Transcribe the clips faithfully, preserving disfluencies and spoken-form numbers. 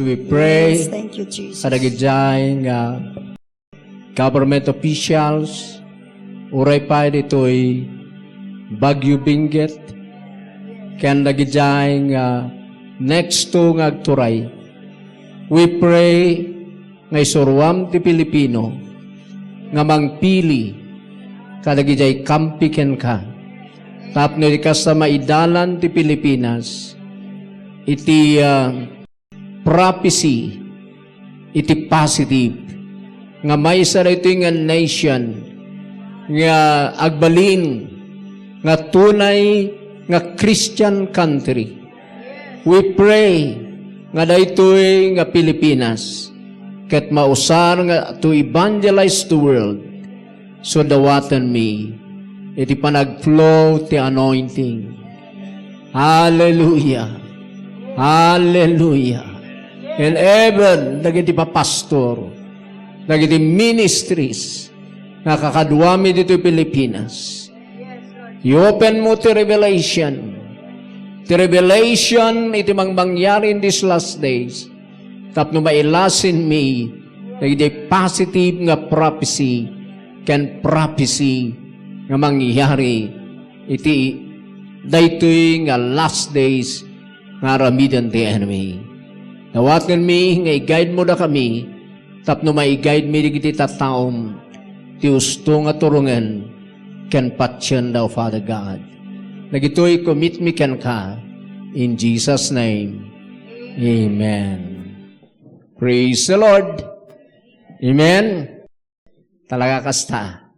We pray. Yes, thank you, Jesus. Kadagijay nga government officials, uray pay ditoy Baguio Benguet, ken dagijay nga next to nga agturay. We pray nga isuruam ti Pilipino nga mangpili kadagijay kampi kenka. Tapno iti kasta maidalan ti Pilipinas iti, ah, prophecy iti positive nga maysa daytoy nga nation nga agbalin nga tunay nga Christian country. We pray nga daytoy nga Pilipinas ket mausar nga to evangelize the world. So dawatenmi iti panagflow ti anointing. Hallelujah. Hallelujah. And even dagiti papastor, dagiti ministries nga kakaduami ditoy Pilipinas. I-open mo ti revelation. Ti revelation iti mangmangyari in these last days. Tapno mailasinmi dagiti positive nga prophecy ken prophecy nga mangyari iti daytoy nga last days nga aramiden ti enemy. Dawatenmi nga i-guide mo dakami tapno ma-guide mi dagiti tattaom ti usto nga turongen ken patienda, O Father God. Dagitoy commit mi kenka. In Jesus' name, amen. Praise the Lord. Amen. Talaga kasta.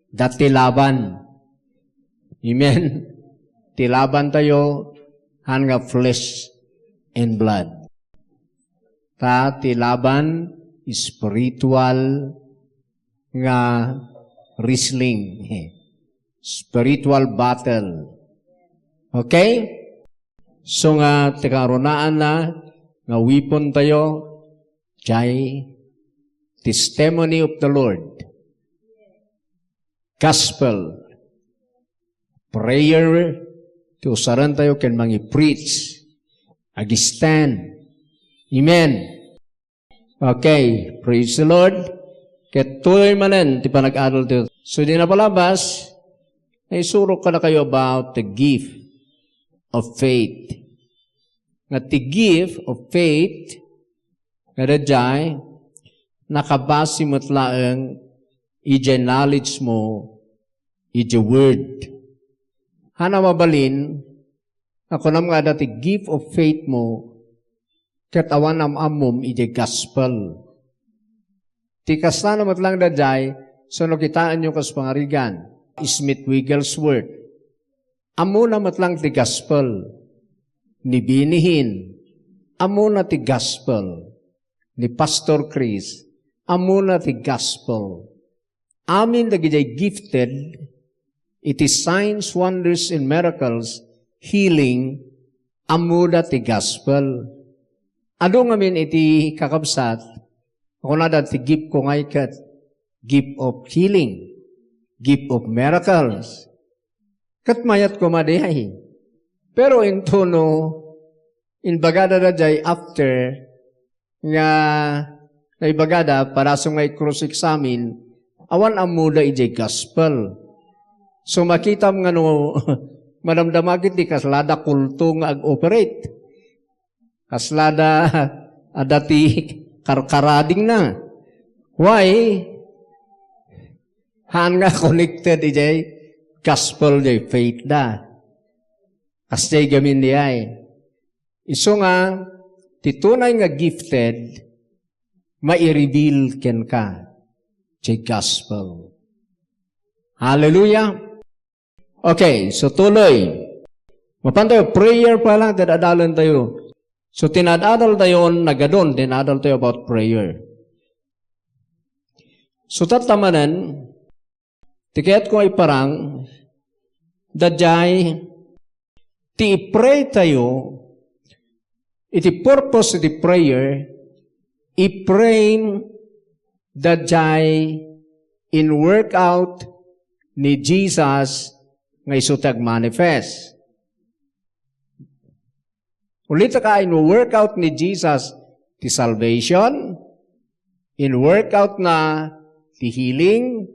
Dati laban. Amen. Ti laban tayo, han nga flesh and blood. Ta ti laban, spiritual nga wrestling. Spiritual battle. Okay? So nga, ti karunaanna nga weapon tayo, jay testimony of the Lord. Gospel. Prayer, ti usaren tayo ken mangi-preach. Ag-stand. Amen. Okay, praise the Lord. Ket tuloy manen ti panag-adal tayo. So, di napalabas, naisurok kadakayo about the gift of faith. Nga ti gift of faith, nga dayjay, nakabase met laeng idiay knowledge mo, idiay word. Hana mabalin, a kunam nga adda ti gift of faith mo, ket awan am-ammom idiay gospel. Ti kastana met laeng dayjay, sano kitaenyo kas pangarigan, Smith Wigglesworth. Ammona met laeng ti gospel. Ni Benny Hinn, ammona ti gospel. Ni Pastor Chris, ammona ti gospel. Amin dagiti gifted iti signs, wonders, and miracles, healing, ammoda ti gospel. Adu ngamin iti kakabsat, kunada ti gift ko ngay ket gift of healing, gift of miracles. Ket mayat koma diay. Pero intono, imbagada dayjay after, nga naibagada, padasum nga i-cross-examine, awan ammoda idiay gospel. So, makitam nga no, madamdama ket ti kaslada kulto nga ag-operate. Kaslada adda ti karkaradingna. Why? Haan nga connected idiay gospel, idiay faith da. Kasdiay gamin diay. Isu nga, ti tunay nga gifted, maireveal kenka ti gospel. Hallelujah! Okay, so tuloy. Mapan tayo, prayer pa lang, ti ad-adalen tayo. So, ti ad-adaltayo, nagadun, ti ad-adaltayo about prayer. So, tattamanen, ti kayatko nga iparang, dayjay, ti i-pray tayo, iti purpose iti prayer, i-frame dayjay in workout ni Jesus nga isu ti agmanifest. Ulitek, in workout ni Jesus ti salvation, in-workout na ti healing,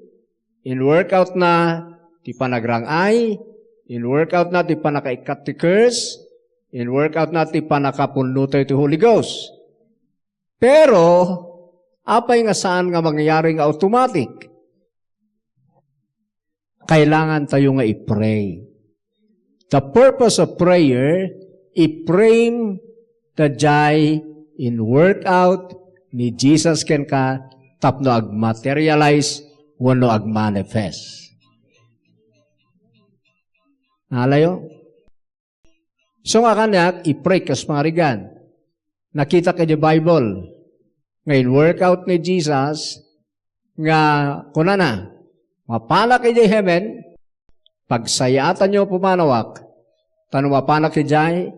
in-workout na ti panagrang-ay, in-workout na ti panakaikkat ti curse, in-workout na ti panakapunno tayo ti Holy Ghost. Pero, apay nga saan nga mangyari nga automatic? Kailangan tayo nga i-pray. The purpose of prayer, i-frame daydiay in-workout ni Jesus kenka tapno agmaterialize wenno agmanifest. Nalayo? So nga kaniak, i-pray kas pangarigan. Nakitak iti Bible nga in-workout ni Jesus nga kunana, "Mapanak idiay heaven, pagsayaatanyo pumanawak, ta no mapanak idiay,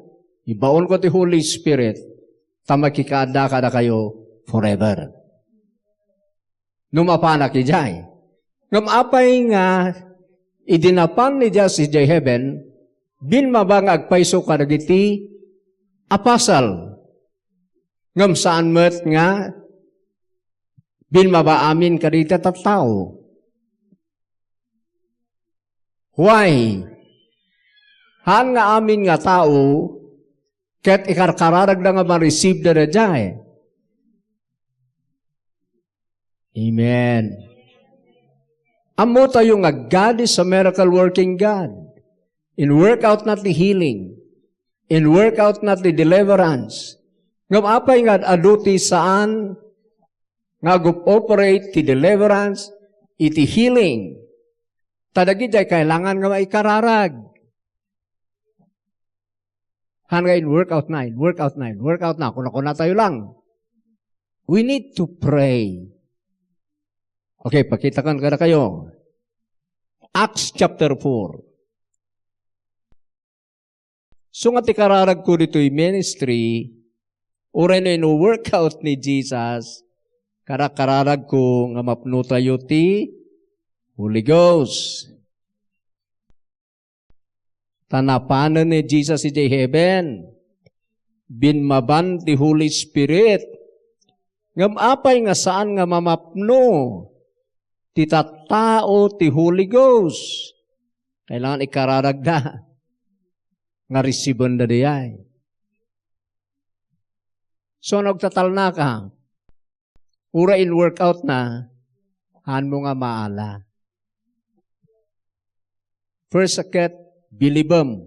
ibaonko ti Holy Spirit, ta makikaadda kadakayo forever." No mapanak idiay. Ngem apay nga idi napan ni Jesus idiay heaven, bimmaba nga agpayso kadagiti apasal. Ngem saan met nga bimmaba amin kadagiti tattao. Why? Haan nga amin nga tao ket ikarkararagda nga ma-receive da daydiay. Amen. Ammo tayo nga God is a miracle working God. In-workout na ti healing. In-workout na ti deliverance. Ngem apay nga adu ti saan nga ag-operate ti deliverance iti healing? Ta dagiti ay kailangan nga maikararag. Han nga in-workout na, in-workout na, in-workout na. Kuna-kuna tayo lang. We need to pray. Okay, pakitakan kadakayo. Acts chapter four. So nga ti kararagko ditoy ministry, uray no ino-workout ni Jesus, karakararagko nga mapno tayo ti Holy Ghost. Ta napanen ni Jesus idiay heaven. Binmaban ti Holy Spirit. Ngem apay nga saan nga mamapno ti tattao ti Holy Ghost? Kailangan ikararagda nga resiben da dayay. So, nagtatalna ka, uray in-workout na, haan mo nga maala. First, ket, bilibem.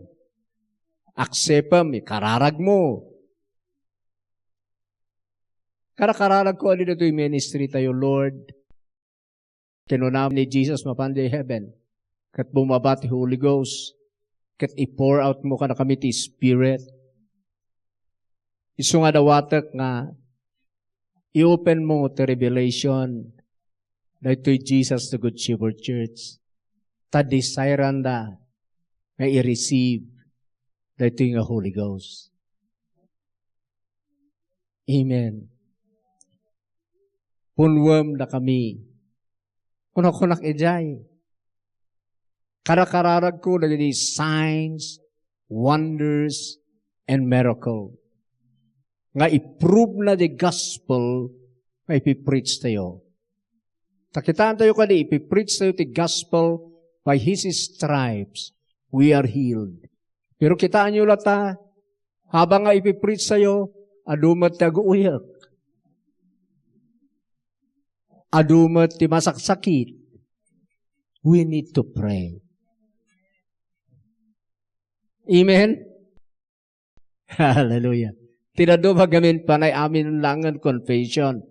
Aksepem, ikararag mo. Karakararag ko, adi datoy ministry tayo, Lord. Kinuna ni Jesus mapan di heaven, ket bumaba ti Holy Ghost, ket i-pour out mo kadakami ti Spirit. Isu nga dawatek nga i-open mo ti revelation daytoy Jesus the Good Shepherd Church. Ta desiranda nga i-receive daytoy nga Holy Ghost. Amen. Punwem dakami. Kunakunak idiay. Karakararagko dagiti signs, wonders, and miracle. Nga i-prove na di gospel nga ipipreach tayo. Ta kitaan tayo kadi, ipipreach tayo ti gospel, by His stripes, we are healed. Pero kitaan nyo lata, habang nga ipipreach tayo, adu met ti aguuyek. Adu met ti masaksakit. We need to pray. Amen? Hallelujah. Ti dadduma gamin panay amin langen confession.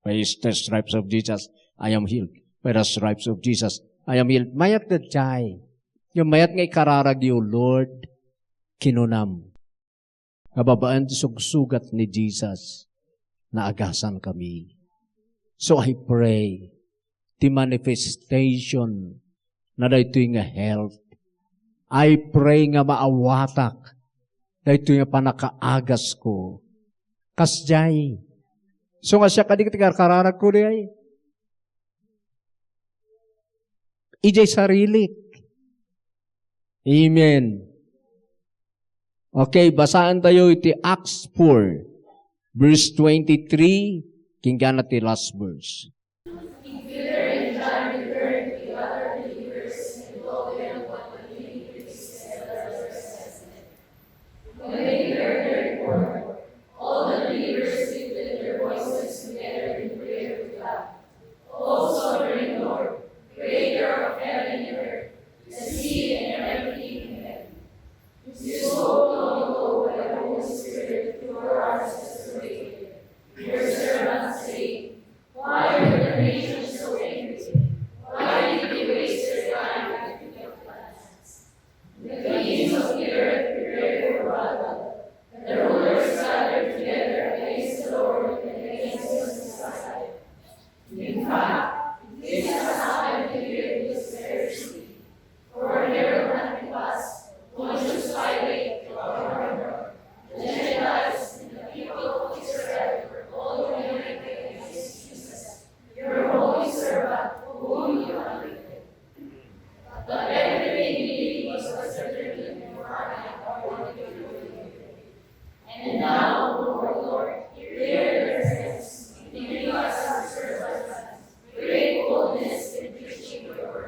By the stripes of Jesus, I am healed. By the stripes of Jesus, I am healed. Mayat daydiay. Yung mayat nga ikararag yo, Lord, kinunam nga babaen ti sugsugat ni Jesus, naagasan kami. So I pray, ti manifestation na daytoy nga health. I pray nga maawatak daytoy nga pannakaagasko. Kasdiay. So nga siak kadi ti karkararagko diay. Idiay sarilik. Amen. Okay, basaen tayo iti Acts four. Verse twenty-three, kinggana ti last verse.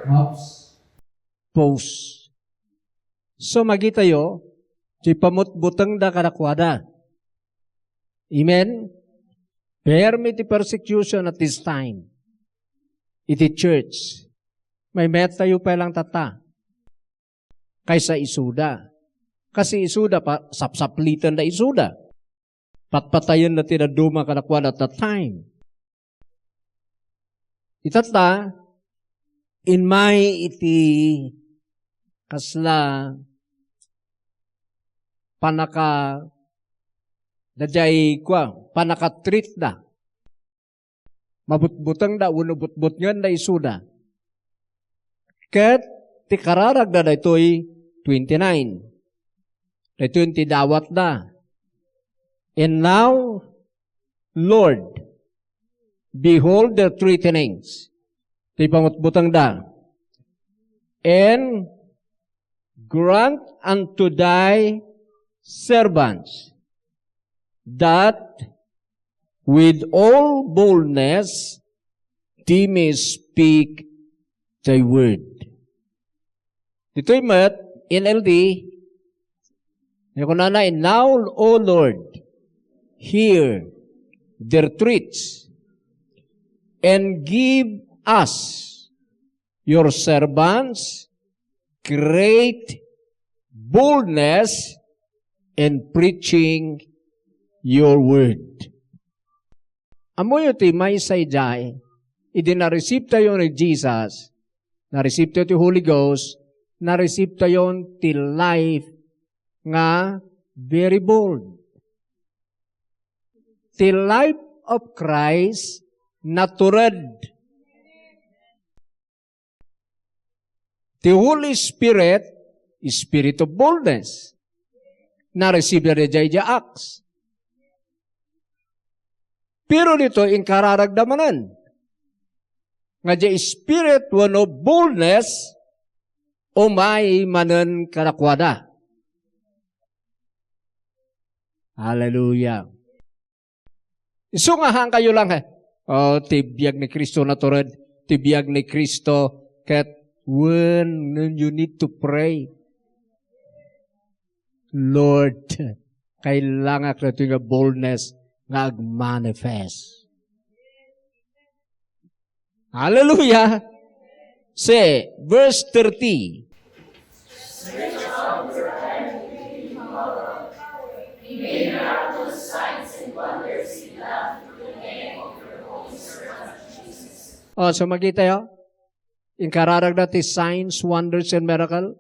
Oops. Pause. So, makitayo, ti pamutbutengda kadakuada. Amen? Permi ti persecution at this time. Iti church. Maymayat tayo pa lang tata. Kaysa isuda. Kasi isuda, pa, sapsapliten da isuda. Patpatayen na ti dadduma kadakuada at that time. Itatta, immay iti kasla panaka, daydiay kua, panaka-treat da. Mabutbutengda wenno butbutngen da isuda. Ket ti kararagda daytoy twenty-nine. Daytoy ti dawatda. And now, Lord, behold their threatenings. Ti pamutbutengda. And grant unto thy servants that with all boldness they may speak thy word. Ditoy met, N L T, kunana, "And now, O Lord, hear their threats, and give us, your servants, great boldness in preaching your word." Ammoyo ti maysa idiay, idi na-receive tayo ni Jesus, na-receive tayo ti Holy Ghost, na-receive tayo ti life nga very bold. Ti life of Christ, natured. Ti Holy Spirit, Spirit of boldness. Na-receive na daydiay Acts. Pero dito, inkararagda manen. Nga diay Spirit wenno boldness, umay manen kadakuada. Hallelujah. Isu nga haan kayo lang, eh. Oh, ti biag ni Cristo natured, ti biag ni Cristo, ket when you need to pray, "Lord, kailangak daytoy nga boldness nga agmanifest." Hallelujah! Say, verse thirty. Oh, so makita yo? Inkararagda ti signs, wonders, and miracle.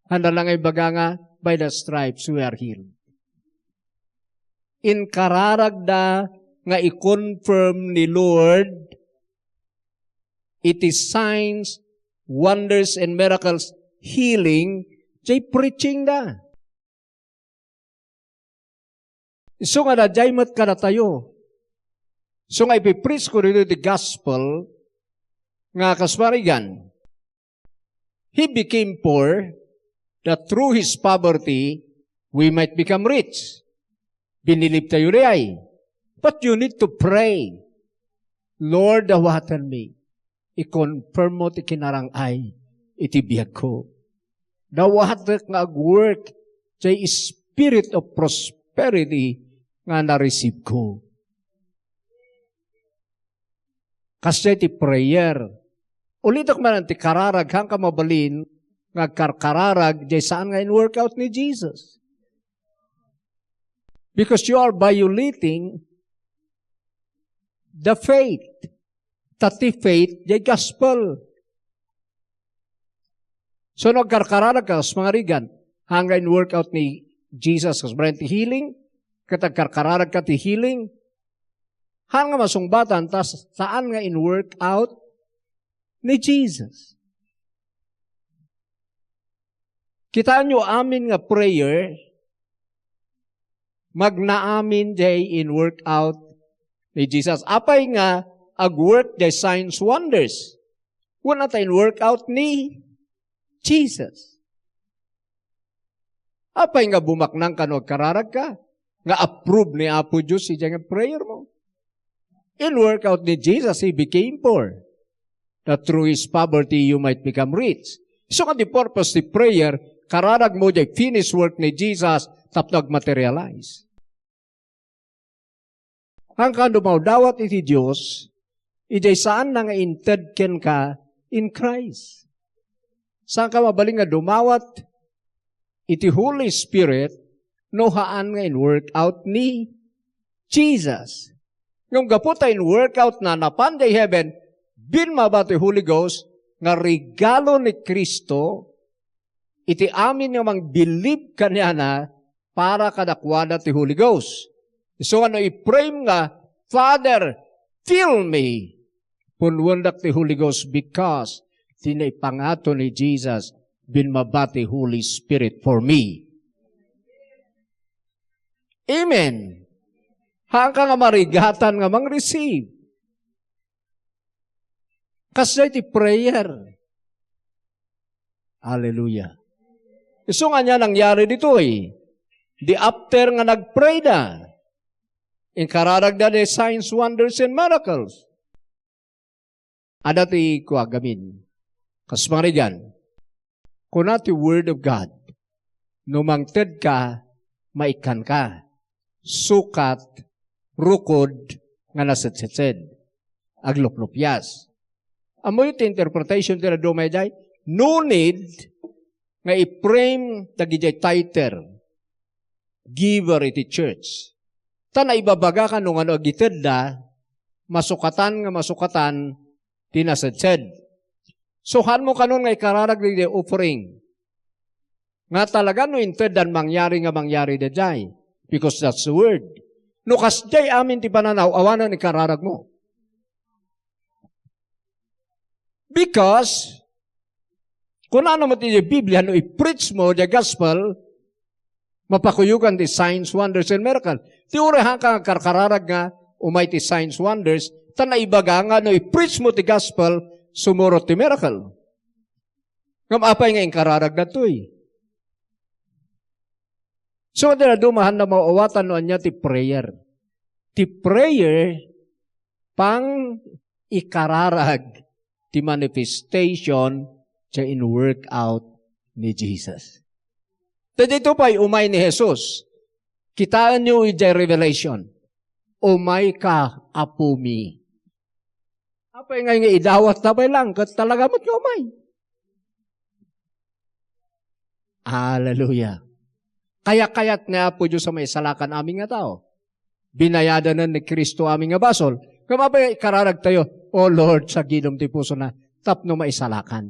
Haan da lang ibaga nga, "By the stripes we are healed." Inkararagda nga i-confirm ni Lord iti signs, wonders, and miracles, healing, jay preaching da. Isu nga daydiay met kadatayo. Isu nga ipipreach ko ditoy ti gospel nga kasarigan. He became poor that through his poverty we might become rich. Binilib tayo diay. But you need to pray. Lord, awatenmi. I-confirm mo ti kinarang-ay iti biagko. Dawatek nga agwork jay spirit of prosperity nga na-receive ko. Kasjay ti prayer. Ulitek man ti kararag, haanka mabalin nga agkarkararag jay saan nga in-work out ni Jesus. Because you are violating the faith. Ta ti faith, jay gospel. So, no agkarkararag ka, kas mangarigan, haan nga in-work out ni Jesus, kas mangarigan ti healing, ket agkarkararag ka ti healing, haan nga masungbatan, ta saan nga in-work out ni Jesus. Kitaenyo amin nga prayer, magnaamin jay in-work out ni Jesus. Apay nga agwork jay signs, wonders? Kuna ta in-work out ni Jesus. Apay nga bumaknang kano agkararag ka? Nga approve ni Apo Dios iti nga prayer mo. In-work out ni Jesus, He became poor, that through His poverty you might become rich. So nga di purpose ti prayer, kararag mo jay finished work ni Jesus tapno agmaterialize. Haanka dumawdawat iti Dios, ijay saanna nga inted kenka in Christ. Saanka mabalin nga dumawat iti Holy Spirit no haan nga in-work out ni Jesus. Ngem gapu ta in-work out na napan jay heaven, bimmaba ti Holy Ghost nga regalo ni Cristo iti amin nga mangbilib kaniana para kadakuada ti Holy Ghost. Isu nga no i-pray-m nga, "Father, fill me," punwendak ti Holy Ghost because ti naipangato ni Jesus, bimmaba ti Holy Spirit for me. Amen. Haanka nga marigatan nga mang-receive. Kasjay ti prayer. Hallelujah. Isu nga ania nangyari ditoy? Di after nga nagpray da, inkararagda di signs, wonders, and miracles. Adda ti kuagamin. Kas mangarigan, kuna ti Word of God, no mangted ka, maikkan ka. Sukat, rukod, nga nasedsed. Agluplupias. Ammoyo ti interpretation ti dadduma idiay? No need nga i-frame dagidiay tither, giver iti church. Ta naibabaga kano nga no agitedda, masukatan nga masukatan ti nasedsed. So, haanmo kanon nga ikararag dagiti offering. Nga talaga no inteddan mangyari nga mangyari daydiay. Because that's the word. No kasdiay amin ti pananaw, awanen ikararagmo. Because, kunana met iti Biblia, no i-preach mo the gospel, mapakuyogan ti signs, wonders, and miracle. Ti uray haanka nga karkararag nga umay ti signs, wonders, ta naibaga nga no i-preach mo ti gospel, sumurot ti miracle. Ngem apay nga inkararag datoy? So, adda dumahan na maawatan no ania ti prayer. Ti prayer, pang ikararag ti manifestation ti in-work out ni Jesus. Ta dito pay umay ni Jesus. Kitaenyo idiay Revelation. "Umayka, Apomi." Apay nga, nga idawat ta pay lang, ket talaga met nga umay. Hallelujah. Kayat-kayat ni Apo Dios a maisalakan amin nga tao. Binayadanen ni Cristo amin nga basol. Ngem apay ikararag tayo, "O Lord, sagidem ti pusona," tapno maisalakan.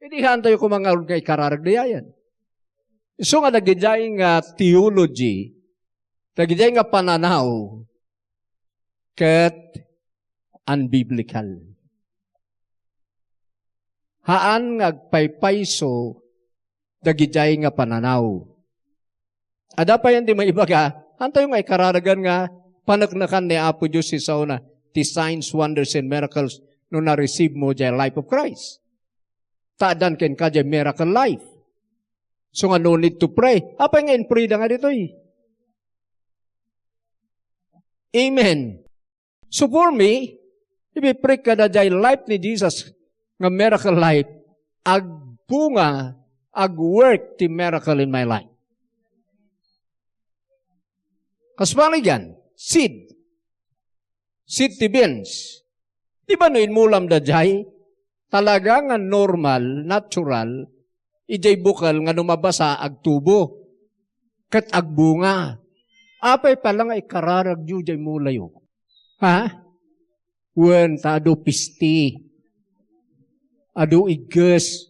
Idi haan tayo koma ngarud nga ikararag dayayen. Isu nga dagidiay nga theology, dagidiay nga pananaw, ket unbiblical. Haan nga agpaypayso dagidiay nga pananaw. Adda pay ti maibaga, haantayo nga ikararagan nga paneknekan ni Apo Dios ti saona, ti signs, wonders, and miracles no na-receive mo diay life of Christ. Ta addan kenka diay miracle life. So nga no need to pray. Apay nga in-pray da nga ditoy? Amen. So for me, ipipreach kada jay life ni Jesus nga miracle life, agbunga, agwork ti miracle in my life. Kas panigan, seed. Seed ti beans. Di ba no inmulam da jay? Talaga nga normal, natural, ijay bukal nga no mabasa, agtubo. Ket agbunga. Apay pala nga ikararagyo jay mulayo? Ha? Wen, ta adu pisti. Adu igges.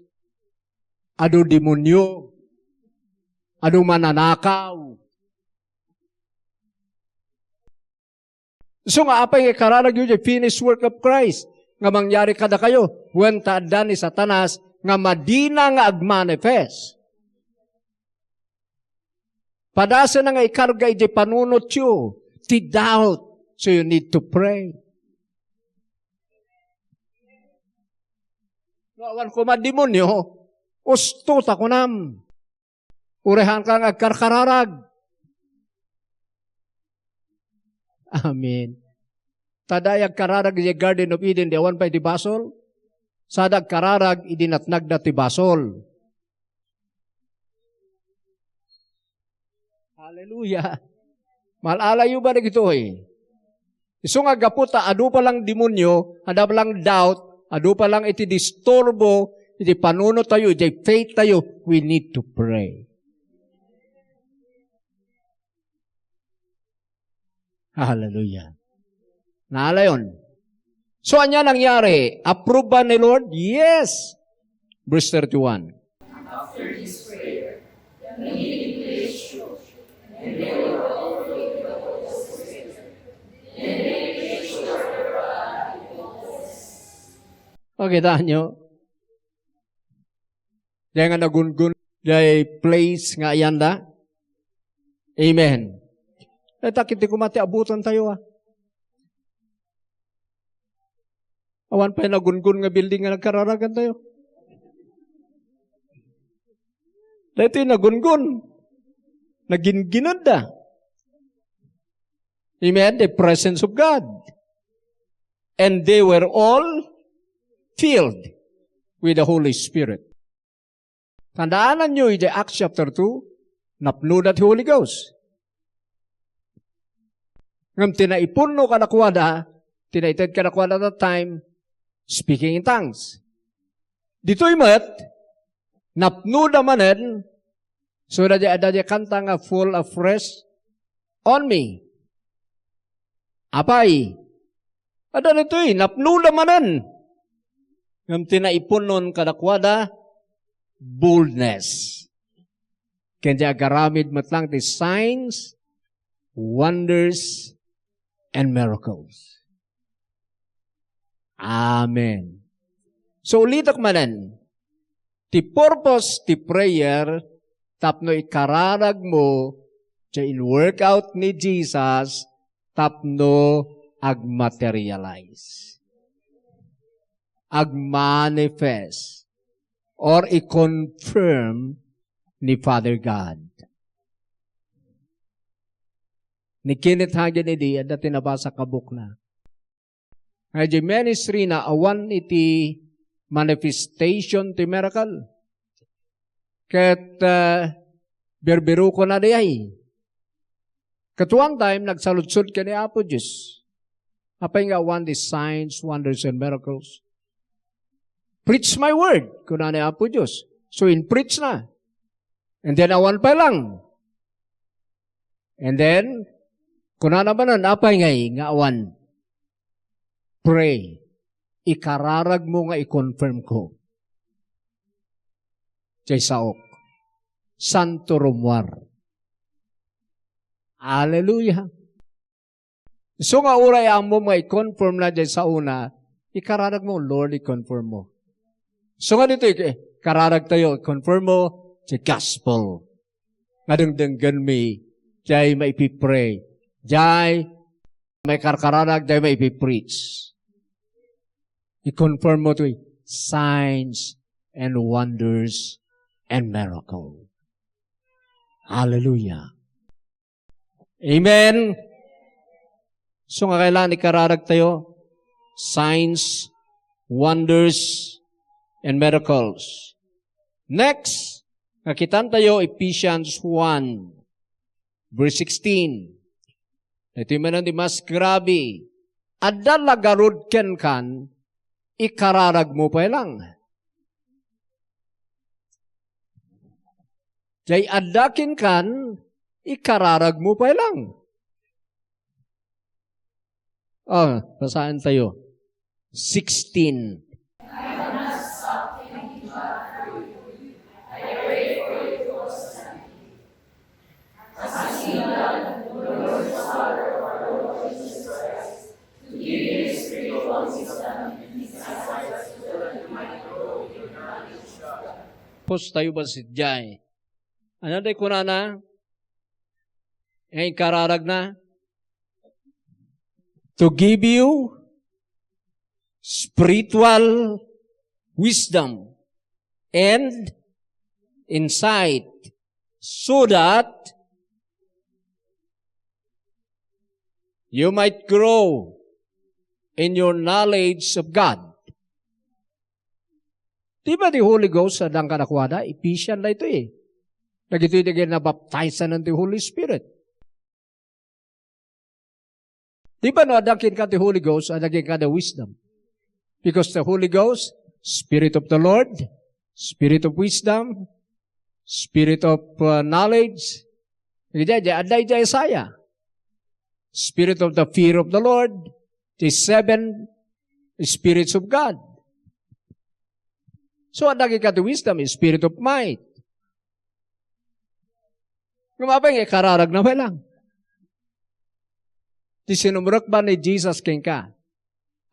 Adu demonyo. Adu mananakaw. So nga, apay nga ikararagyo jay finished work of Christ nga mangyari kadakayo? Wen, ta adda ni Satanas nga madina nga agmanifest. Padasena nga ikarga ijay panunotyo ti doubt. So you need to pray. No, awan koma demonyo, usto ta kunam. Uray haanka nga agkarkararag. Amen. Ta dayta agkararag iti Garden of Eden, di awan pay ti basol. Sada agkararag, idi natnagda ti basol. Hallelujah. Mal-alayo ba dagitoy? Isu nga gapu ta adu pa lang demonyo, adda pa lang doubt, adu pa lang iti disturbo, iti panunottayo, iti faith tayo, we need to pray. Hallelujah. Naalayon. So, ania nangyari? Approve ba ni Lord? Yes. Verse thirty-one. Pakita nyo. Diay nga nagungun, diay place nga ayanda. Amen. Dayta ket ti koma ti abutan tayo, ah. Awan pay nagungun nga building nga nagkararagan tayo. Daytoy nagungun. Naginginedda. Amen? The presence of God. And they were all filled with the Holy Spirit. Tandaananyo iti Acts chapter two, napnoda ti Holy Ghost. Ngem ti naipunno kadakuada, ti naited kadakuada that time, speaking in tongues. Ditoy met, napnoda manen, so, adda, adda diay kanta nga full afresh on me. Apay, adda ditoy, napnoda manen. Ngem ti naipunnon kadakuada, boldness. Ken diay agaramid met lang ti signs, wonders, and miracles. Amen. So, ulitek manen, ti purpose ti prayer tapno ikararagmo ti in-workout ni Jesus tapno agmaterialize, agmanifest, or i-confirm ni Father God. Ni Kenneth Hagin idi, adda ti nabasa a bookna. Nga idiay ministry na awan iti manifestation ti miracle. Ket, ah, birbirokona diay. Ket one time, nagsaludsod ken ni Apo Dios. Apay nga awan ti signs, wonders, and miracles? "Preach my word," kuna ni Apo Dios. So, in-preach na. And then, awan pay lang. And then, kunana manen, "Apay ngay nga awan?" "Pray. Ikararagmo nga i-confirm ko." Diay saok. Santo Romuar. Hallelujah. So nga uray ammom nga i-confirm na diay saona, ikararagmo, "Lord, i-confirm mo." So nga ditoy, ikararag tayo, i-confirm mo, diay gospel. Nga dengdenggenmi, diay maipipray. Diay maikarkararag, diay maipipreach. I-confirm mo toy signs and wonders and miracle. Hallelujah. Amen. So nga kailangan ikararag tayo, signs, wonders, and miracles. Next, nga kitan tayo, Ephesians one, verse sixteen. Ito'y manen ti mas grabe. Adda la garud kenkan, ikararagmo pay lang. Jay adda kenkan, ikararagmo pay lang. Ah, basaen tayo. Sixteen. Pos tayo ba si Jai? Ano tayo kunana? Nga ikararag na? To give you spiritual wisdom and insight so that you might grow in your knowledge of God. Di ba ti Holy Ghost a dang kadakuada? Ephesian na ito eh. Dagitoy dagiti nabaptize na ti Holy Spirit. Di ba no, adda kenka ti Holy Ghost, adda kenka the wisdom? Because the Holy Ghost, Spirit of the Lord, Spirit of wisdom, Spirit of, uh, knowledge. Iti, iti, adda iti Isaiah. Spirit of the fear of the Lord, the seven spirits of God. So, adda kenka ti wisdom, spirit of might. Ngem apay nga ikararag na pay lang? Ti sinumrek ba ni Jesus kenka?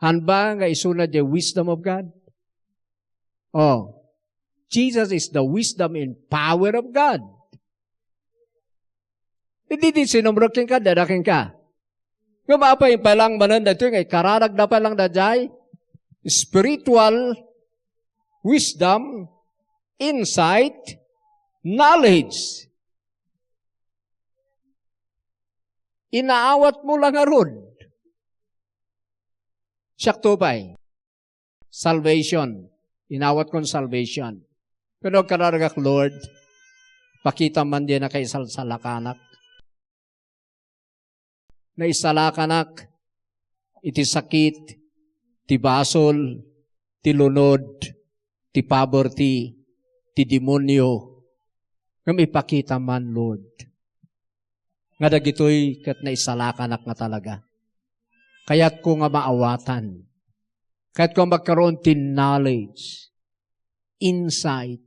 Han ba nga isuna diay wisdom of God? Oh, Jesus is the wisdom and power of God. Idi ti sinumrek kenka, adda kenka. Ngem apay pay lang manen daytoy nga ikararagda pay lang daydiay spiritual wisdom, insight, knowledge. Inaawatmo la ngarud. Siakto pay. Salvation. Inawatkon salvation. Pero agkararagak, Lord, pakitam man diay nakaisalsalakanak. Naisalakanak iti sakit, ti basol, ti lunod, ti poverty, ti demonio. Ngem ipakitam man, Lord, nga dagitoy ket naisalakanak nga talaga. Kayatko nga maawatan. Kayatko nga magkaroon ti knowledge, insight.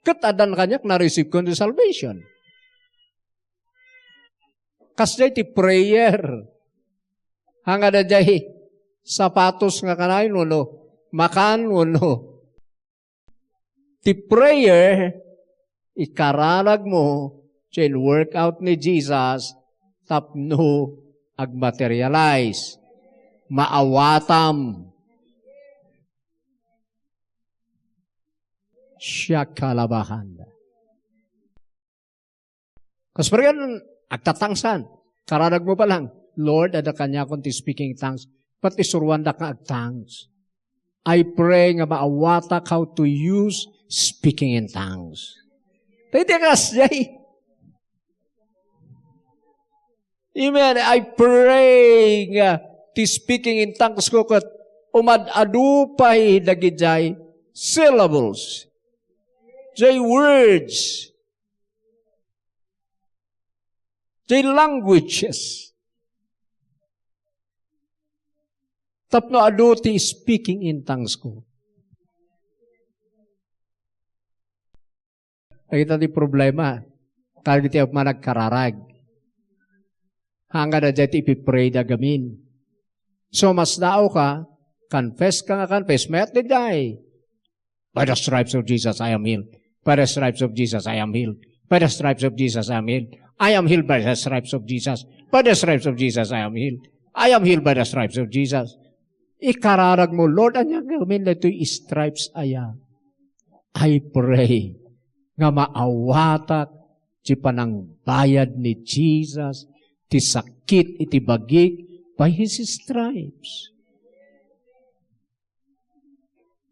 Ket addan kaniak, na-receive ko ti salvation. Kasdiay ti prayer. Haan nga daydiay sapatos nga kanayon wenno makan wenno. Ti prayer, ikararagmo, ti in-work out ni Jesus tapno agmaterialize. Maawatam. Siya kalabahan. Kas pargan, agtatangsan. Kararagmo pa lang, "Lord, adda kaniakon ti speaking in tongues." Ba't isuruandak nga ag-tongues? I pray nga maawatak how to use speaking in tongues. Tayo ti kasdiay. Amen. I pray nga ti speaking in tongues ko ket umad-adu pay dagidiay syllables, jay words, jay languages. Tapno adu ti speaking in tongues ko. Dagita ti problema. Kadagiti a managkararag. Haan nga daydiay ti ipipray da gamin. So, mas daaw ka, confess ka nga confess, mayat daydiay. By the stripes of Jesus, I am healed. By the stripes of Jesus, I am healed. By the stripes of Jesus, I am healed. I am healed by the stripes of Jesus. By the stripes of Jesus, I am healed. I am healed by the stripes of Jesus. Ikararag mo, "Lord, ania gamin daytoy stripes aya?" I pray nga maawatak ti panangbayad ni Jesus ti sakit iti bagik by His stripes.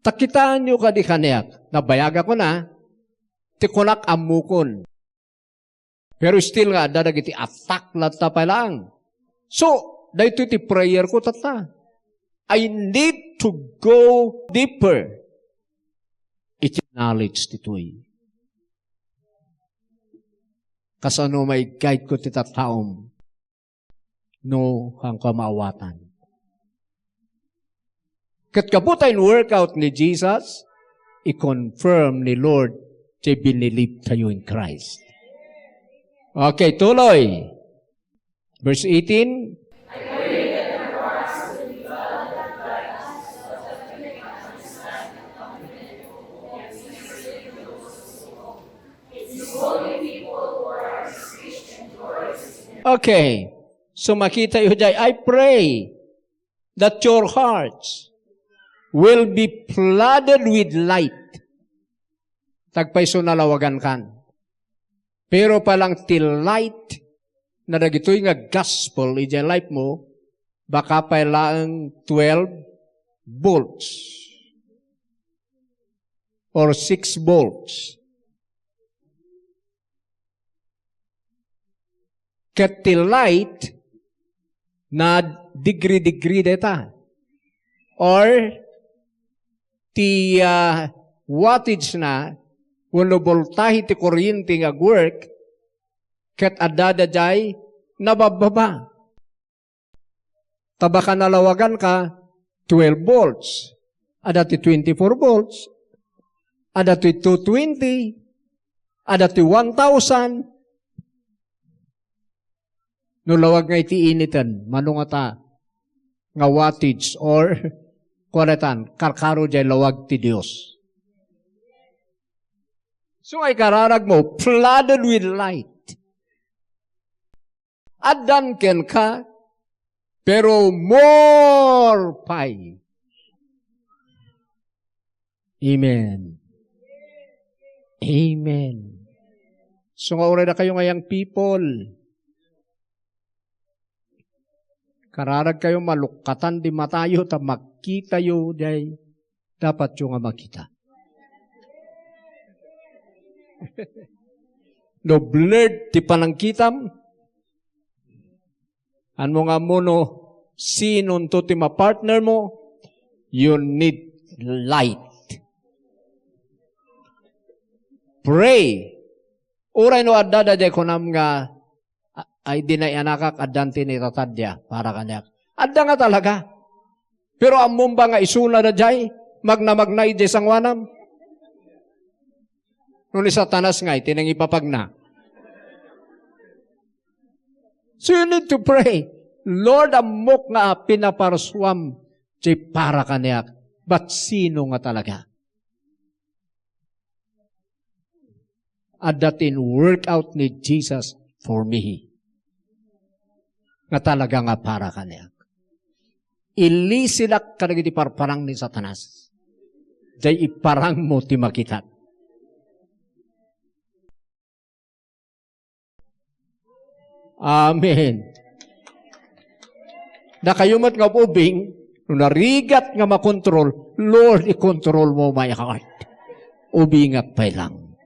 Ta kitaenyo kadi kaniak, nabayagakon a, ti kunak ammokon. Pero still nga, adda dagiti attack latta pay laeng. So, daytoy ti prayer ko, tatta. I need to go deeper iti knowledge ditoy. Kasano maig-guide ko ti tattaom no haanko a maawatan? Ket gapu ta in-workout ni Jesus, i-confirm ni Lord ti binilib tayo in Christ. Okay, tuloy. Verse eighteen. Okay. So makitayo jay, I pray that your hearts will be flooded with light. Tagpayso nalawagan kan. Pero pay laeng ti light na dagitoy nga gospel idiay life mo, baka pay laeng twelve volts or six volts. Ket ti light na degree-degree dayta. Or ti, ah, wattage na wenno voltahe ti kuryente nga agwork, ket adda daydiay nababbaba. Ta baka nalawagan ka, twelve volts. Adda ti twenty-four volts. Adda ti two twenty. Adda ti one thousand. No lawag nga iti initen, mano ngata nga wattage or kuaretan, karkaro jay lawag ti Dios. So, ay kararag mo, flooded with light. Addan kenka, pero more pay. Amen. Amen. So nga uray dakayo nga young people, kararag kayo malukkatan di matayo ta makitayo jay dapatyo nga makita. No blurred ti panangkitam, Anmo nga ammo no sinonto ti mapartner mo, you need light. Pray. Uray no adda daydiay kunam nga, "A-, ay, di nay anakak, addan ti naitatad dia para kaniak." Adda nga talaga. Pero ammom ba nga isuna daydiay, magna-magna idiay sangoanam? No ni Satanas nga iti nangipapagna. So you need to pray, "Lord, ammok nga pinaparsuam ti para kaniak, but sino nga talaga?" Adda ti in-work out ni Jesus for me. Nga talaga nga para kaniak. Ilisidak kadagiti parparang ni Satanas. Jay iparang mo ti makitak. Amen. Dakayo met nga ubing, no narigat nga makontrol, "Lord, i-control mo my heart." Ubingak pay lang.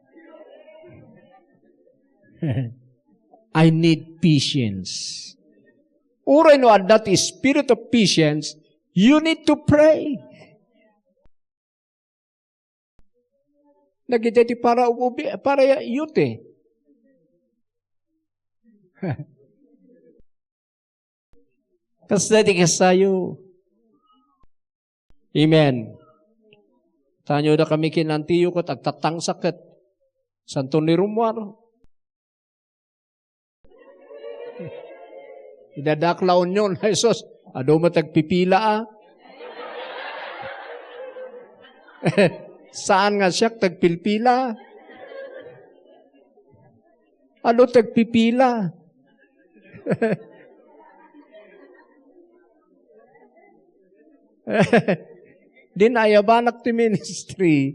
I need patience. Uray no adda ti spirit of patience, you need to pray. Nagita ti para ubi-, para ya-, youth eh. Kasta ti kasayo. Amen. Tanyo da kami kin Antiyo ket agtatangsa ket Santo ni Romuar. Idadak La Union, Jesus, adu met agpipila a. Saan nga siak tagpilpila? Adu tagpipila? Din ayabanak ti ministry.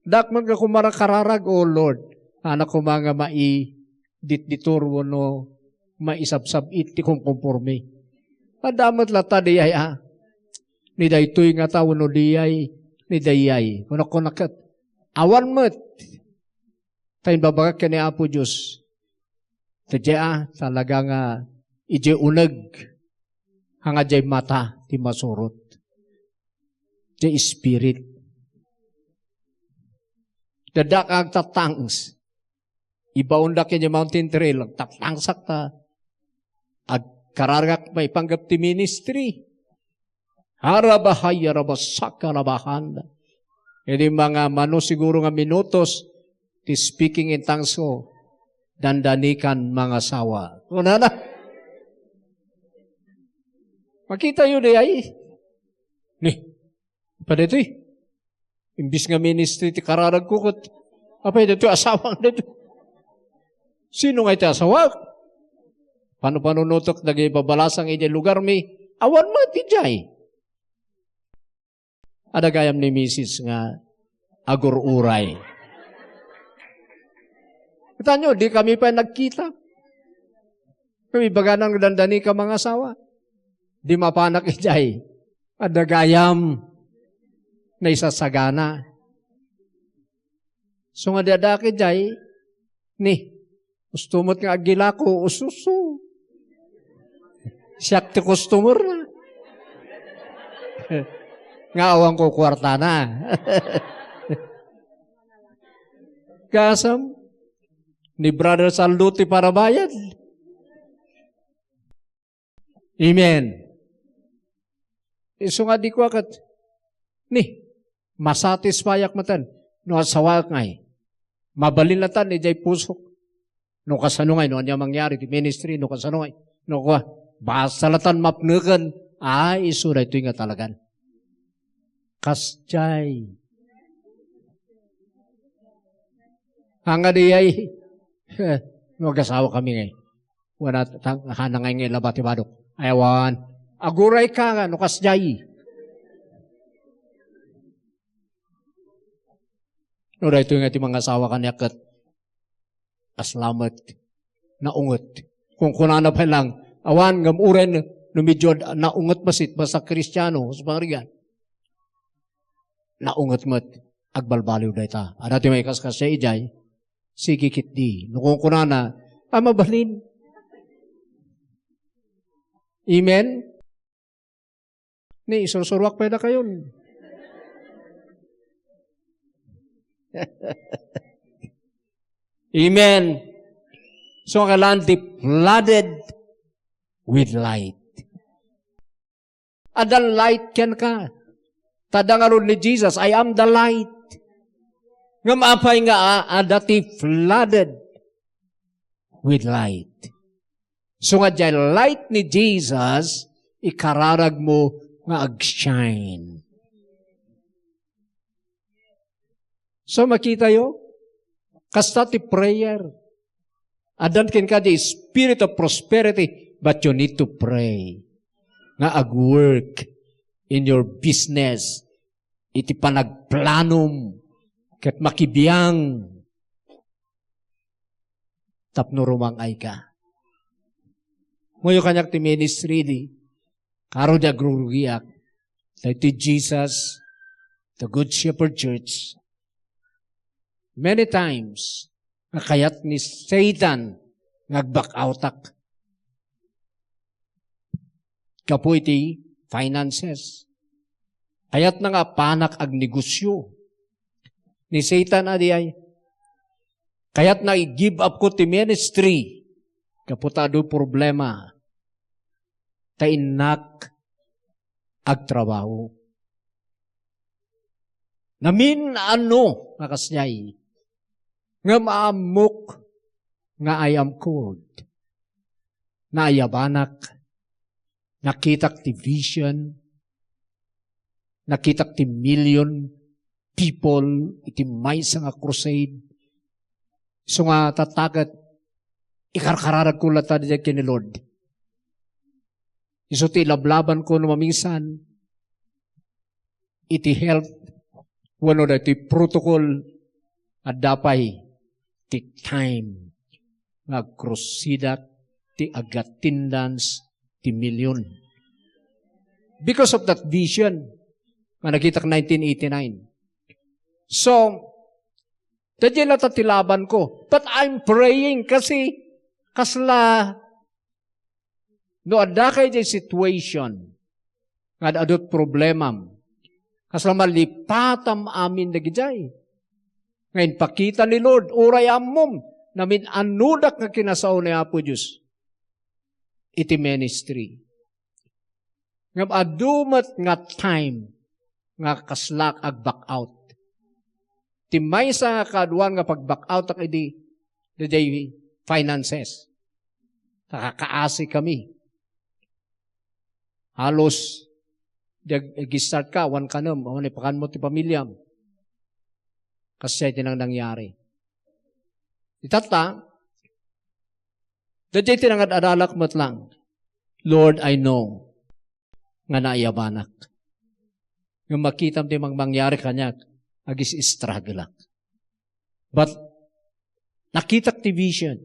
Dakman ka kumara kararag, "Oh Lord, anak ko nga mai ditditur wenno maisabsab-it ti kumkumpormi. Adda met latta diay, a, ni daytoy nga tao no diay, ni dayay. Kunak-kunak ket, awan met. Ta imbabagak ken ni Apo Dios, ta diay, a, talaga nga idiay uneg, nga diay mata ti masurot. Diay spirit. Dadda ka agtatangs. Ibaonda ken diay mountain trail, agtatangsak ta agkararagak maipanggep ti ministry. Harabahaya rabasaka rabahan. Idi mga mano siguro nga minutos, ti speaking in tongues ko, dandanikan mangasawa. Kunana. Makitayo diay. Ni, apay daytoy? Imbis nga ministry ti kararagko ket, apay daytoy, asawak daytoy. Sino nga iti asawak? Pano-panunotek dagiti babalasang idiay lugarmi, awan met idiay. Adda gayam ni misis nga agur-uray. Kitaenyo, di kami pay nagkita. Kami ibagana nga dandani ka mangasawa. Di mapanak idiay. Adda gayam naisasagana. So nga di adda idiay, ni, gusto met nga aggilako, ususo. Siak ti customer na. Nga awan ko kuartana. Kasam, ni Brother Saldo ti parabayad. Amen. Isu nga di kua ket, ni, masatisfayak metten no asawaek ngay. Mabalin latta idiay pusok. No kasano ngay, no ania mangyari ti ministry, no kasano ngay. No kua, basta latta mapneken, ay, isu daytoy nga talagan. Kasdiay. Ania diay, no agasawa kami ngay. Wana, tang-, hana ngay nga ilaba ti badok. Ay, awan. Aguray ka nga, no kasdiay. No, daytoy nga ti mangasawa kaniak ket kasla met, naunget. Kunkunana pay lang, awan, ngem uray no, no medyo ad-, naunget bassit, basta Kristiano, sa pangarigan. Naunget met, agbalbaliw dayta. Adda ti maikaskasdiay idiay, sige ketdi. No kunkunana, a, mabalin. Amen? Ni, isursuruak pay dakayon. Amen. So, kailangan ti flooded with light. Adda light kenka. Ta adda ngarud ni Jesus, "I am the light." Ngem apay nga a-, adda ti flooded with light? So nga diay light ni Jesus, ikararagmo nga agshine. So, makitayo, kasta ti prayer. Addan kenka di spirit of prosperity, but you need to pray. Nga ag-work in your business, iti panagplanom, ket makibiang tapno rumang-ayka. Ngayon kaniak ti ministry di, karo di agrurugiak. Daytoy Jesus, the Good Shepherd Church, many times, nga kayat ni Satan nga ag-back outak gapu iti finances. Kayatna nga apanak agnegosyo. Ni Satan, adi ay, kayatna i-give up ko ti ministry gapu ta adu problema. Ta innak agtrabaho. Namin-ano nga kasdiay, ngem ammok nga I am called. Naayabanak, nakitak ti vision, nakitak ti million people iti maysa nga crusade. Isu nga tatta ket, ikarkararagko latta daydiay ken ni Lord. Isu ti ilablabanko no maminsan iti health wenno daytoy protocol, adda pay ti time nga agkrusidak ti agattendance ti million. Because of that vision nga nakitak nineteen eighty-nine. So, daydiay latta ti labanko. But I'm praying kasi kasla no adda kay di situation nga adda problemam, kasla malipatam amin dagidiay. Nga impakita ni Lord, uray ammom, namin-annodak nga kinasao ni Apo Dios iti ministry. Ngem adu met nga time nga kaslak ag-back out. Ti maysa nga kaaduan nga pag-back out ak idi, diay finances. Nakakaasi kami. Halos, di ag-, ag-start ka, awan kanem, awan ipakan mo ti pamilyam. Kasi ti nang nangyari. Itatta, daydiay ti nangadadalak met lang. Lord, I know nga naayabanak. Nga makitam ti mang-, mangyari kaniak, agis-struggle ak. But, nakitak ti vision,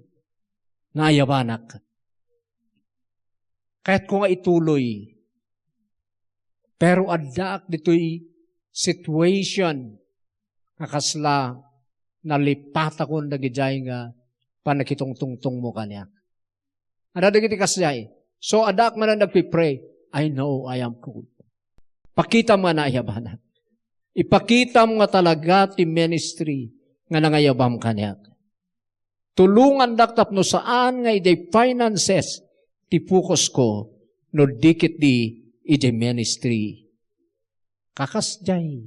naayabanak. Kayatko nga ituloy, pero addaak ditoy situation nga kasla nalipatakon dagidiay nga pannakitungtungtong mo kaniak. Adda dagiti kasdiay. So, addaak manen nagpipray, "I know I am good." Pakitam nga naayabanak. Ipakitam nga talaga ti ministry nga nangayabam kaniak. Tulongandak tapno saan nga idiay finances ti focus ko no di ketdi idiay ministry. Kakasdiay.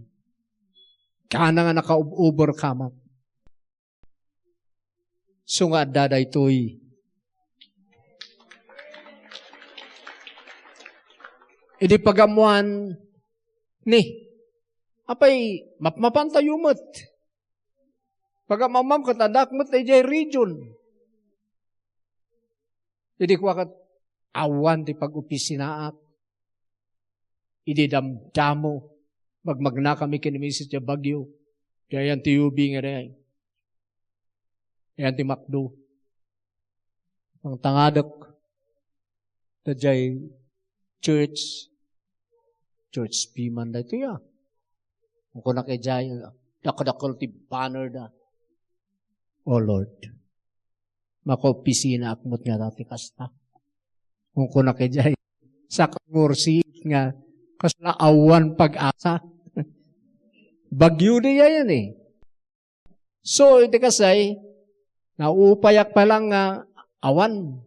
Kana nga nakaub-overcome. So nga adda daytoy. Idi pagammoan ni, apay, mapmapantayo met. Pagam-ammam ket addak met idiay region. Idi kua ket, awan ti pag-opisinaak. Idi damdamo, magmagnakami ken Misis ti Baguio. Diay ayan ti U B nga diay. Ayan ti McDo. Nangtangadek. Daydiay church. Church P man daytoy, ah. Ang kunak idiay, dakdakkel ti banner da. Oh Lord, makaopisinaak met nga dati kasta. Kung kunak idiay, sakangursi nga kasla awan pag-asa. Bagyo diay ayan eh. So, iti kasay, naupayak pa lang nga awan.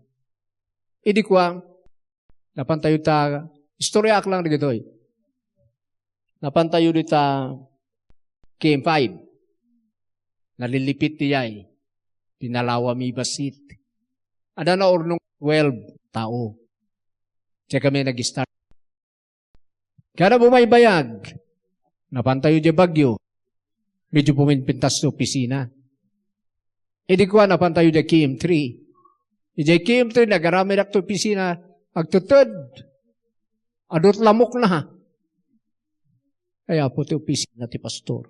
Idi kua, napantayo ta, istoryaak lang dagitoy. Napantayo dita K M five. Nalilipit ti yay. Pinalawami bassit. Adda naurnong twelve tao. Diay kami nag-start. Kada bumaybayag, napantayo diay Baguio. Medyo puminpintas ti opisina. Idi kua, napantayo diay K M three. Idiay K M three, nagaramid ak ti opisina, agteted. Adut lamok na, ha? Ay, apo ti opisina ti pastor.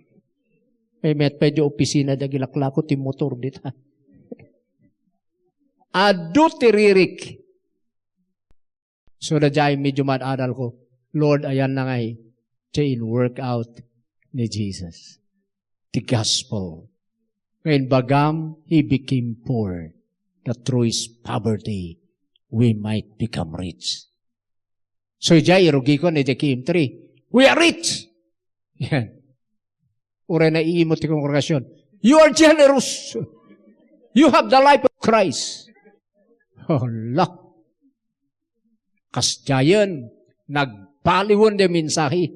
Ay, met pa di opisina, di agilaklako ti motor dita. Adut ti ririk. So, daydiay medyo maad-adal ko, Lord, ayan na ngay, ti in-work out ni Jesus. The gospel. Ngayon, bagam, he became poor, that through his poverty, we might become rich. So, idiay, irugi ko ni K M three. We are rich! Yan. Uray naiimot ti kongregasyon. You are generous. You have the life of Christ. Hala. Kasdiayen, nagbaliwen ti mensahe.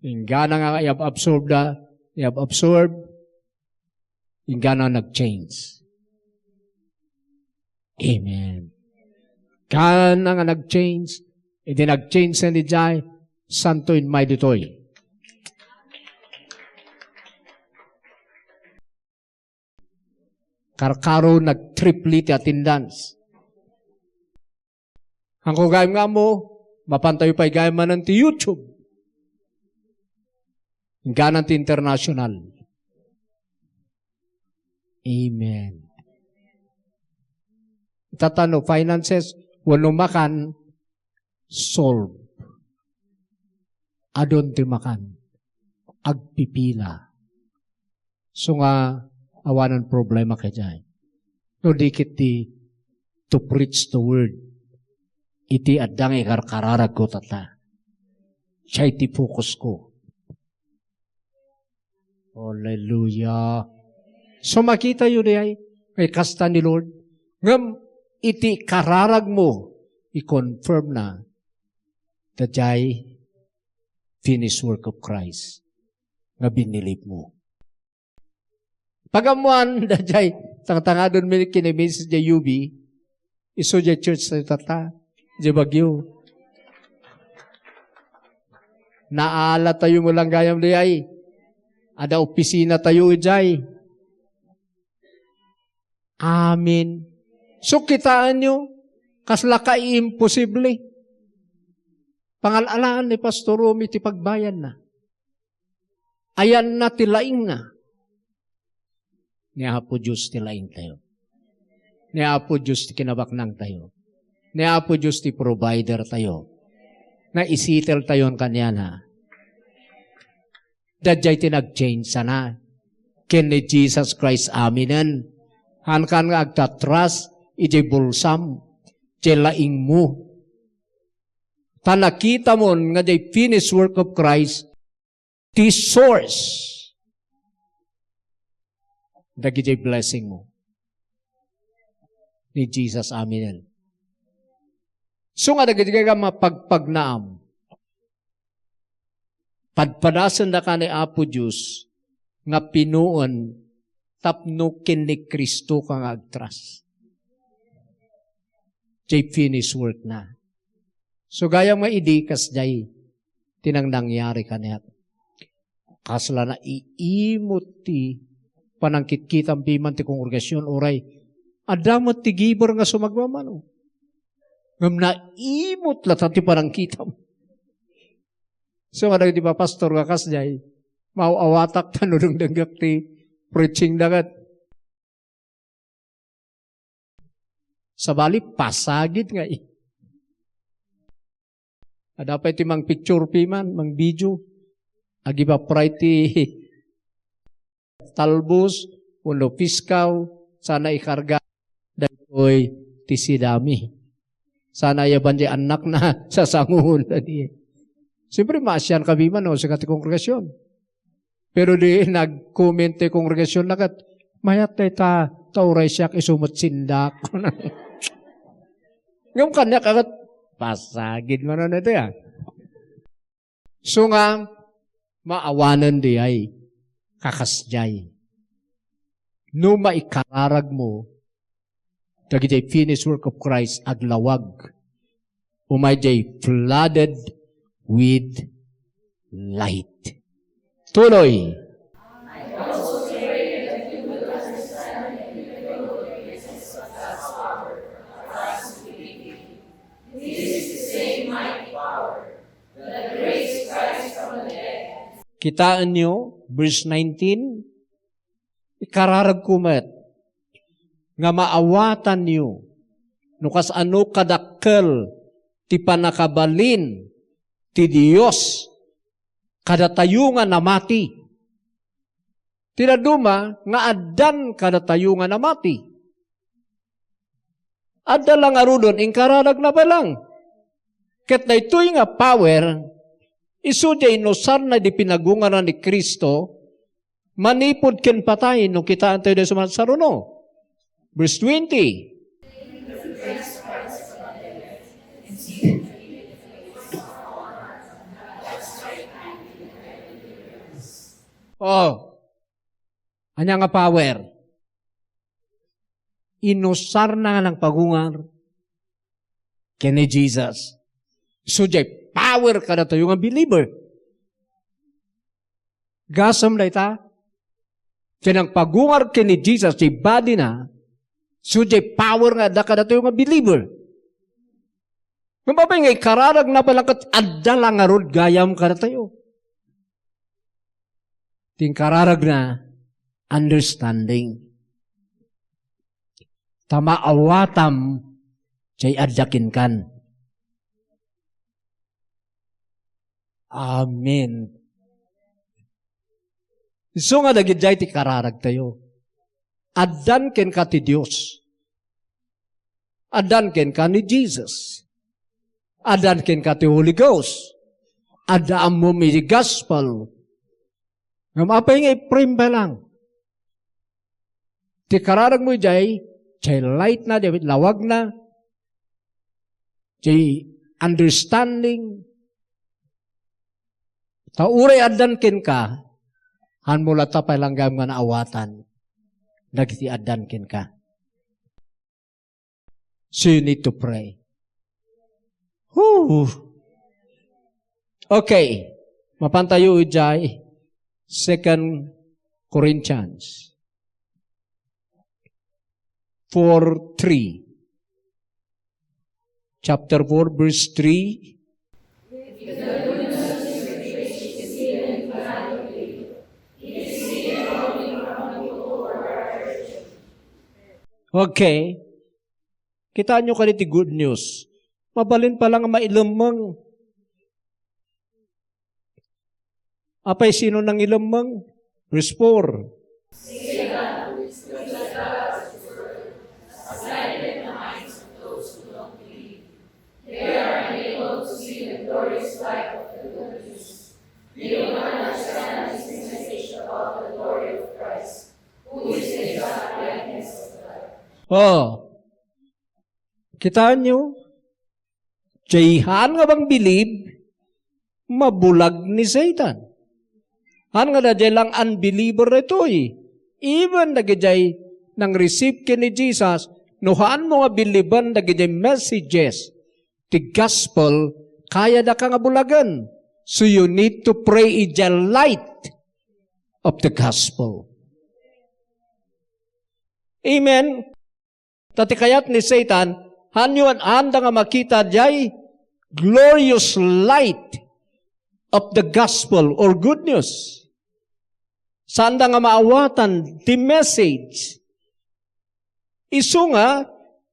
Inggana nga i-absorb da, i-absorb, inggana nag-change. Amen. Kana nga nag-change, idi nag-change na ni Jai, santo in may ditoy. Karkaro nag-triple ti attendance. Angko gayam nga ammo, mapantayo pay gayam manen ti YouTube. Ganan ti international. Amen. Tatano finances, wenno makan, solve. Adun ti makan. Agpipila. So nga, awanan problema kadiay. No di ket ti to preach the word. Iti adda nga ikarkararagko tata. Siya iti focus ko. Hallelujah. So makita yo diay, kay kasta ni Lord. Ngem iti kararag mo, i-confirm na, daydiay finished work of Christ nga binilib mo. Pagammoan, daydiay, tangtangadon mi ken ni Missus J U B, isu jay church tayo tata, jay Baguio. Naala tayo mo lang gayam diay. Ada opisina tayo ijay. Amen. So, kitaen nyo, kasla ka imposible. Pangal-alaan ni Pastor Romy ti pagbayanna. Ayanna ti laingna. Ni Apo Dios ti laing tayo. Ni Apo Dios ti kinabaknang tayo. Ni Apo Dios ti provider tayo. Naisettle tayon kaniana. Daydiay ti nag-change sana. Ken ni Jesus Christ, aminen. Hankan nga agtatras, ijay bulsam, ijay laingmo. Ta nakitamon nga jay finished work of Christ, ti source dagiti blessing mo. Ni Jesus, amen. So nga dagiti nga mapagpagnaam, padpadasenda ka ni Apo Dios nga pinuon tapno ken ni Cristo ka nga agtras. Jay finished work na. So gayam nga idi kasjay ti nang nangyari kaniak. Kasla naiimot ti panangkitkitam piman ti kongregasyon, uray adda met ti giver nga sumagmamano. Ngem naimot latta ti panangkitam. So, nga dagiti papastor nga kasjay, maaw-awatak ta no dengdengngek ti preaching da ket sabali, pasagid nga i-, Adda pay ti mangpicture piman, mangvideo. Agibapray ti talbos, wenno piskaw, sana ikarga daytoy ti sidami. Sana ayaban ti annakna, sasanguhon na di. Siyempre, maasian ka piman, no, sika ti kongregasyon. Pero di nag-comment ti kongregasyon na ket, "Mayat dayta, ta uray siak isu met sindak." Ngem kaniak ket, pasagid manen iti, ah. So nga, maawanen diay, kakasdiay. No maikararag mo, dagiti finished work of Christ aglawag. Umay jay flooded with light. Tuloy. Kitaenyo, verse nineteen, ikararagko met nga maawatanyo no kasano kadakkel ti pannakabalin ti Dios kadatayo nga namati. Ti dadduma nga addan kadatayo nga namati. Adda la ngaruden, inkararagna pay lang. Ket daytoy nga power, isu diay inusarna idi pinagungarna ni Cristo, manipud ken patay, no kitaentayo diay sumansaruno. Verse twenty. Oh. Ania nga power? Inusarna nga nangpagungar ken ni Jesus. Isu diay power kadatayo nga believer. Gasem dayta, ti nangpagungar ken ni Jesus, ti body na, isu diay power nga adda kadatayo nga believer. Ngem apay nga ikararagna pay lang ket adda la ngarud gayam kadatayo? Ti inkararagna, understanding. ta maawatam jay adda kenkan. Amen. Isu nga dagidiay ti kararagtayo. Addan kenka ti Dios. Addan kenka ni Jesus. Addan kenka ti Holy Ghost. Adda ammom iti gospel. Ngem apay nga i-frame pay lang? Ti kararagmo idiay, jay light na, jay lawag na, jay understanding. Ta uray addan kenka, hanmo latta pay lang gayam nga naawatan dagiti addan kenka. So you need to pray. Whew! Okay. Mapantayo idiay Second Corinthians four three. Chapter four, verse three. Okay. Kitaenyo kadi ti good news. Mabalin pay lang nga mailemmeng. Apay, sino nangilemmeng? Verse four. Oh. Kitaenyo? Jay haan nga mangbilib, mabulag ni Satan. Haan nga daydiay lang unbeliever daytoy. Even dagidiay nang-receive ken ni Jesus, no haanmo nga biliben dagidiay messages ti gospel, kayadaka nga bulagen. So you need to pray in the light of the gospel. Amen. Ta ti kayat ni Satan, haanyo, haanda nga makita jay glorious light of the gospel or good news. Saanda nga maawatan ti message. Isu nga,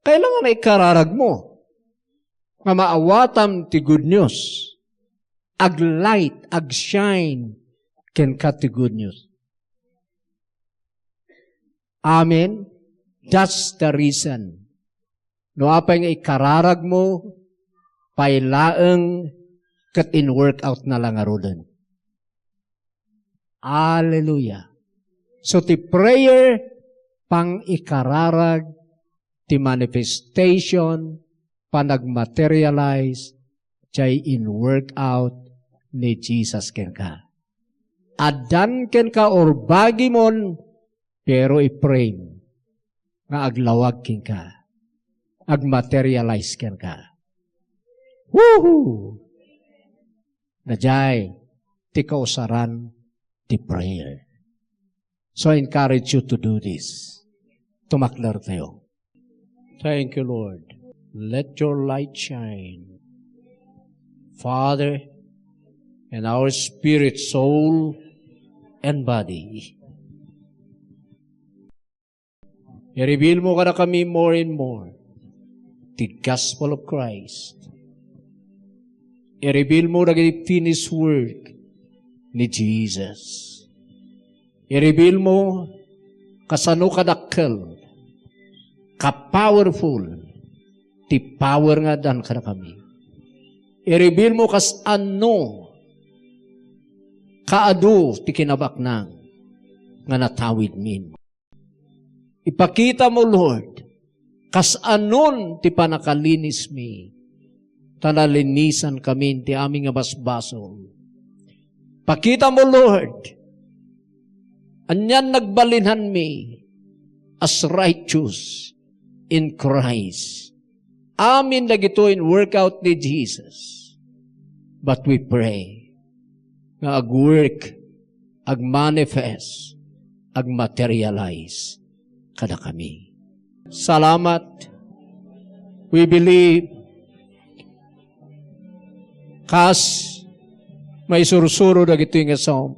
kailangan nga ikararagmo nga maawatam ti good news. Ag-light, ag-shine kenka ti good news. Amen? That's the reason. No apay nga ikararagmo, pay laeng ket in-work out na la ngaruden. Hallelujah. So, ti prayer, pangikararag ti manifestation, panagmaterialize, jay in-work out ni Jesus kenka. Addan kenka or bagimon, pero i-frame nga aglawag kenka, agmaterialize kenka. Woohoo! Daydiay ti kausaran ti prayer. So I encourage you to do this. Tumakder tayo. Thank you, Lord. Let your light shine, Father, in our spirit, soul, and body. I-reveal mo kadakami more and more the gospel of Christ. I-reveal mo dagiti finished work ni Jesus. I-reveal mo kasano kadakkel, ka-powerful ti power nga addan kadakami. I-reveal mo kasano kaadu ti kinabaknang nga natawidmin. Ipakita mo, Lord, kas-anon ti pannakalinismi, ta nalinisankamin ti amin nga basbasol. Pakita mo, Lord, anian nagbalinanmi as righteous in Christ. Amin dagitoy in-work out ni Jesus. But we pray nga ag-work, ag-manifest, ag-materialize kadakami. Salamat. We believe kas maisursuro dagitoy nga song.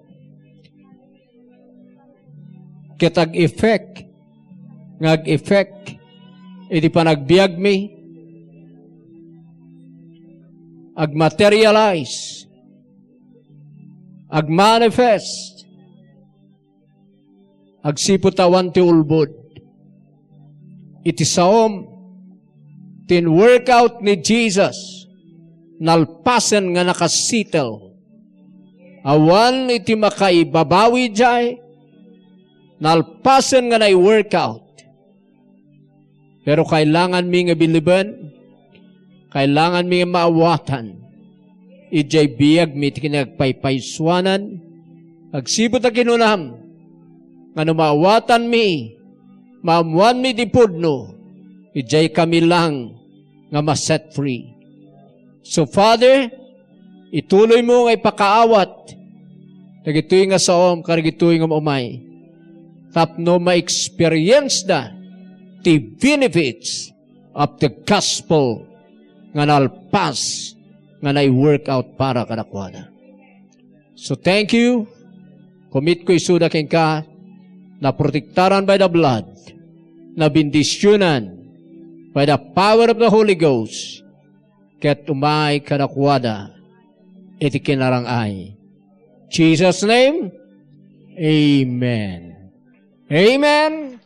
Ket ag-effect, nga ag-effect Iti panagbiagmi, agmaterialize, agmanifest, agsipud ta awan ti ulbod. Iti saom, ti in-workout ni Jesus, nalpasen nga nakasettle. Awan iti makaibabawi jay, nalpasen nga nai-workout. Pero kailanganmi nga billiben, kailanganmi nga maawatan. Idiay biagmi ti kinagpaypaysuanan, agsipud ta kinunam, nga no maawatanmi, maammoanmi ti pudno, idiay kami lang nga ma-set free. So, Father, ituloymo nga ipakaawat dagitoy nga saom kadagitoy nga umay tapno ma-experience da ti benefits of the gospel nga nalpas nga nai-workout para kadakuada. So, thank you. Commitko isuda kenka, naprotektaran by the blood, nabendisionan by the power of the Holy Ghost, ket umay kadakuada iti kinarang-ay. Jesus' name, amen. Amen.